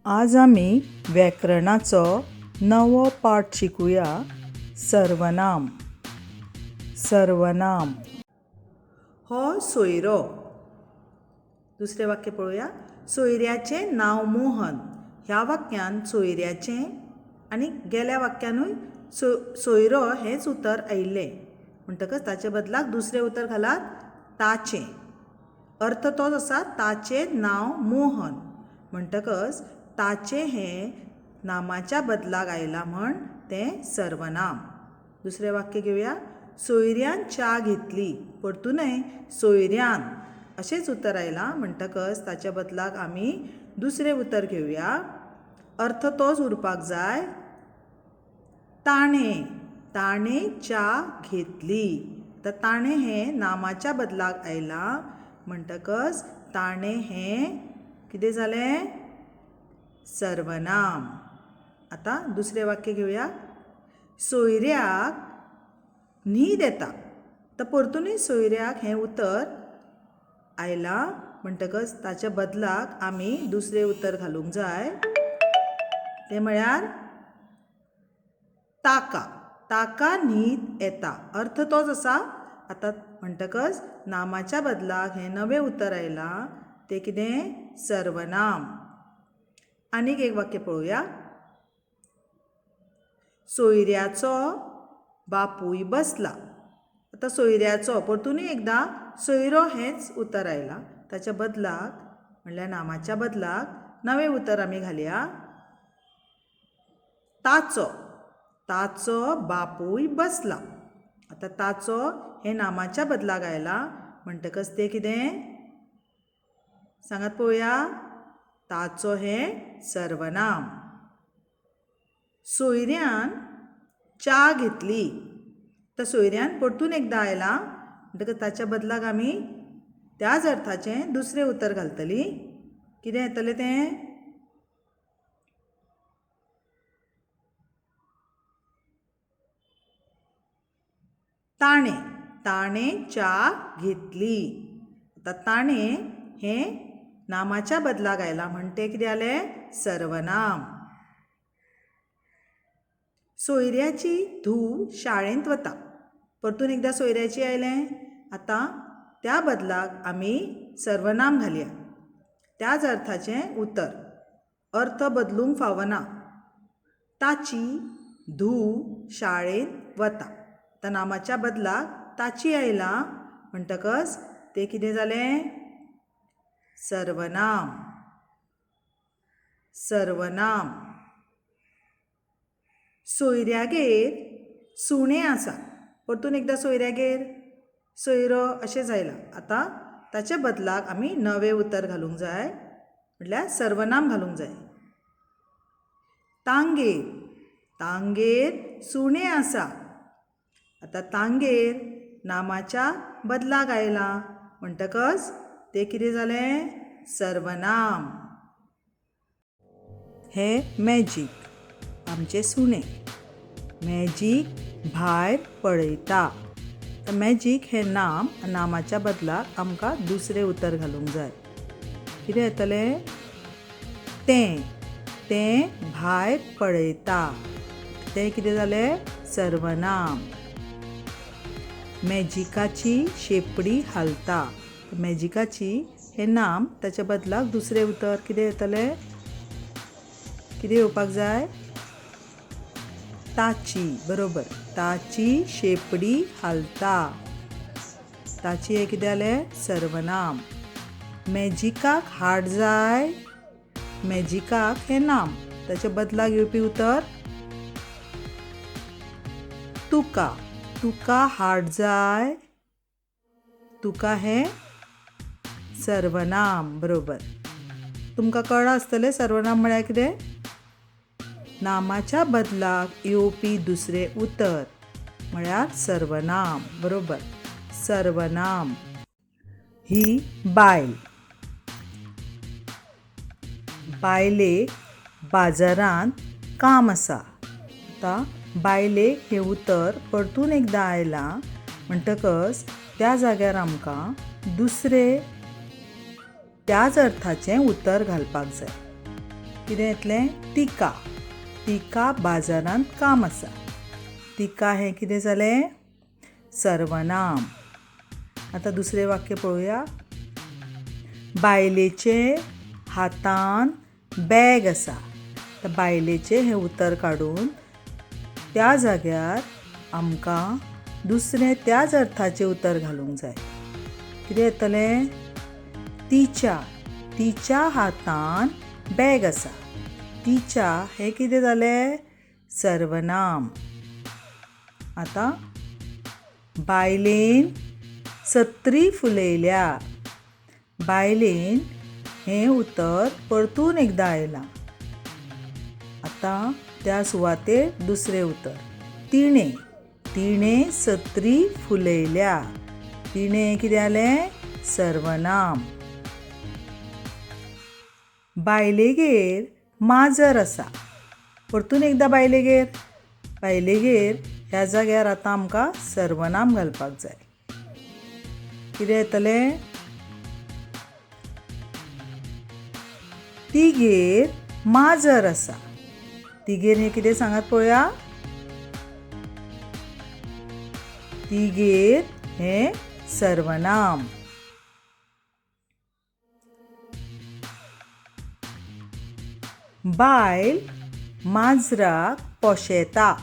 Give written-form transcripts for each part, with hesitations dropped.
आज आमी व्याकरणाचो नवो पाठ शिकुया, सर्वनाम. सर्वनाम हो सोयरो. दुसरें वाक्य पळोवया. सोयऱ्याचें नांव मोहन. ह्या वाक्यान सोयऱ्याचें आनी गेल्या वाक्यानूय सोयरो हेंच उतर आयिल्लें, म्हणटकच ताचे बदलाक दुसरें उतर घालात, ताचें. अर्थ तोच आसा, ताचें नांव मोहन, म्हणटकच ताचें हें नामाच्या बदलाक आयलां म्हण तें सर्वनाम. दुसरें वाक्य घेवया. सोयऱ्यान च्या घेतली. परतूनय सोयऱ्यान अशेंच उतर आयलां, म्हणटकच ताच्या बदलाक आमी दुसरें उतर घेवया. अर्थ तोच उरपाक जाय, ताणें. ताणें च्या घेतली. तर ताणें हें नामाच्या बदलाक आयलां, म्हणटकच ताणें हें कितें जालें? सर्वनाम. आतां दुसरें वाक्य घेवया. सोयऱ्याक न्हीद येता. तर परतूनय सोयऱ्याक हें उतर आयलां, म्हणटकच ताच्या बदलाक आमी दुसरें उतर घालूंक जाय, तें म्हळ्यार ताका. ताका न्हीद येता. अर्थ तोच आसा. आतां म्हणटकच नामाच्या बदलाक हें नवें उतर आयलां, तें कितें? सर्वनाम. आनीक एक वाक्य पळोवया. सोयऱ्याचो बापूय बसला. आतां सोयऱ्याचो परतूनय एकदां सोयरो हेंच उतर आयलां, ताच्या बदलाक म्हणल्यार नामाच्या बदलाक नवें उतर आमी घालया, ताचो. ताचो बापूय बसला. आतां ताचो हें नामाच्या बदलाक आयलां, म्हणटकच तें कितें? सांगात पळोवया. ताचो हें सर्वनाम. सोयऱ्यान च्या घेतली. तर सोयऱ्यान परतून एकदां आयलां, म्हणटकच ताच्या बदलाक आमी त्याच अर्थाचें दुसरें उतर घालतलीं. कितें येतलें तें? ताणें. ताणें च्या घेतली. आतां ताणें हें नामाच्या बदलाक आयलां, म्हण तें कितें जालें? सर्वनाम. सोयऱ्याची धूव शाळेंत वता. परतून एकदां सोयऱ्याची आयलें. आतां त्या बदलाक आमी सर्वनाम घालया, त्याच अर्थाचें उतर, अर्थ बदलूंक फावना. ताची धूव शाळेंत वता. आतां नामाच्या बदलाक ताची आयलां, म्हणटकच तें कितें जालें? सर्वनाम. सर्वनाम. सोयऱ्यागेर सुणें आसा. परतून एकदां सोयऱ्यागेर सोयरो अशेंच आयलां. आतां ताच्या बदलाक आमी नवें उतर घालूंक जाय, म्हटल्यार सर्वनाम घालूंक जाय. तांगेर. तांगेर सुणें आसा. आतां तांगेर नामाच्या बदलाक आयलां, म्हणटकच तें कितें जालें? सर्वनाम. हें मॅजीक आमचें सुणें. मॅजीक भायर पळयता. तर मॅजीक हें नाम, नामाच्या बदलाक आमकां दुसरें उतर घालूंक जाय. कितें येतलें? तें. तें भायर पळयता. तें कितें जालें? सर्वनाम. मॅजिकाची शेंपडी हालता. मॅजिकाची हें नाम, ताच्या बदलाक दुसरें उतर कितें येतलें? कितें येवपाक जाय? ताची. बरोबर. ताची शेंपडी हालता. ताची हें कितें जालें? सर्वनाम. मॅजिकाक हाड जाय. मॅजिकाक हें नाम, ताच्या बदलाक येवपी उतर तुका. तुका हाड जाय. तुका हें सर्वनाम. बरोबर. तुमकां कळ्ळां आसतलें सर्वनाम म्हळ्यार कितें? नामाच्या बदलाक येवपी दुसरें उतर म्हळ्यार सर्वनाम. बरोबर. सर्वनाम. ही बायल. बायलेक बाजारांत काम आसा. आतां बायलेक हें उतर परतून एकदां आयलां, म्हणटकच त्या जाग्यार आमकां दुसरें त्याच अर्थाचें उतर घालपाक जाय. कितें येतलें? तिका. तिका बाजारांत काम आसा. तिका हें कितें जालें? सर्वनाम. आतां दुसरें वाक्य पळोवया. बायलेचे हातान बॅग आसा. आतां बायलेचें हें उतर काडून त्या जाग्यार आमकां दुसरें त्याच अर्थाचें उतर घालूंक जाय. कितें येतलें? तिच्या. तिच्या हातान बॅग आसा. तिच्या हें कितें जालें? सर्वनाम. आतां बायलेन सत्री फुलयल्या. बायलेन हें उतर परतून एकदां आयलां. आतां त्या सुवातेर दुसरें उतर तिणें. तिणें सत्री फुलयल्या. तिणें कितें जालें? सर्वनाम. बायलेगेर माजर आसा. परतून एकदां बायलेगेर. बायलेगेर ह्या जाग्यार आतां आमकां सर्वनाम घालपाक जाय. कितें येतलें? तिगेर माजर आसा. तिगेर हें कितें सांगात पळोवया. तिगेर हें सर्वनाम. बायल माजराक पोशेता.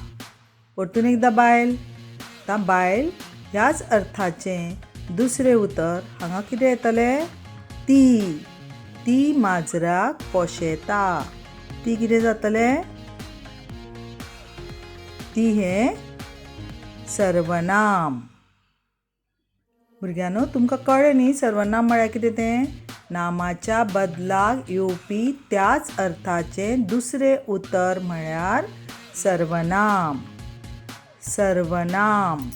परतून एकदां बायल. आतां बायल ह्याच अर्थाचें दुसरें उतर हांगा कितें येतलें? ती. ती माजराक पोशेता. ती कितें जातलें? ती हें सर्वनाम. भुरग्यांनो, तुमकां कळ्ळें न्ही सर्वनाम म्हळ्यार कितें तें? नामाच्या बदलाक येवपी त्याच अर्थाचें दुसरें उतर म्हळ्यार सर्वनाम. सर्वनाम.